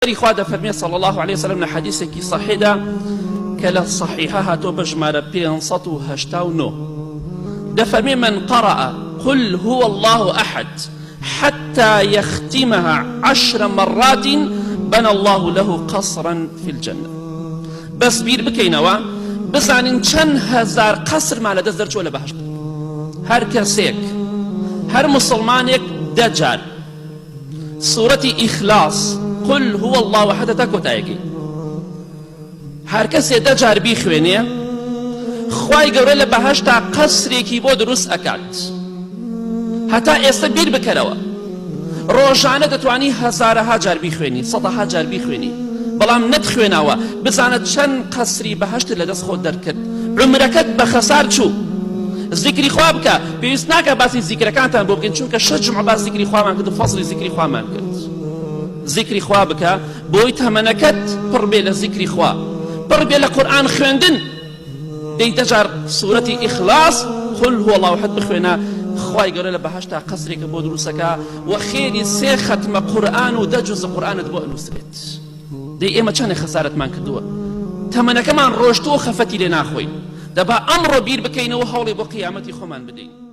پێغەمبەری خوا دەفەرمێ صلی الله علیه وسلم لە حەدیثێکی صحیحدا کە لە صحیحە هاتۆ بە ژمارە 589 دەفەرمێ من قرأ قل هو الله أحد حتى يختمها عشر مرات بنى الله له قصرا في الجنة بەس بیر بکەینەوە بزانین چەند هەزار قەسرمان لەدەست دەرچووە لە بەهەشت. هەر کەسێک هەر مسلمانێک دە جار سورەتی ئیخلاص قل هو اللە احد تا کۆتایەکەی هەر کەسێ دە جار بیخوێنێ خوای گەورە لە بەهەشتا قەسرێکی بۆ دروست ئەکات. هەتا ئێستا بیر بکەرەوە ڕۆژانە دەتوانی هەزارەها جار بیخوێنی سەدەها جار بیخوێنی بەڵام نەتخوێناوە بزانە چەند قەسری بەهەشتت لەدەست خۆت دەرکرد عومرەکەت بە خەسار چوو زیکری خوا بکە پێویست ناکە باسی زیکرەکانتان بۆ بکەین چونکە شەش جومعە باس زیکری خوامان کرد و فەزڵی زیکری خوامان کرد زیکری خوا بکە بۆی تەمەنەکەت پڕ بێ لە زیکری خوا پڕ بێ لە قورئان خوێندن دەی دە جار سورەتی ئیخلاص قل هو الله احد بخوێنە خوای گەورە لە بەهەشتا قەسرێکە بۆ دروستەکە و خێری سێ خەتمە قورئان و دە جوز قورئانت بۆ ئەنووسرێت. دەی ئێمە چەندێک خەسارەتمان کردووە تەمەنەکەمان ڕۆشتووە خەفەتی لێ ناخۆین دەبا ئەمڕۆ بیر بکەینەوە هەوڵێ بۆ قیامەتی خۆمان بدەین.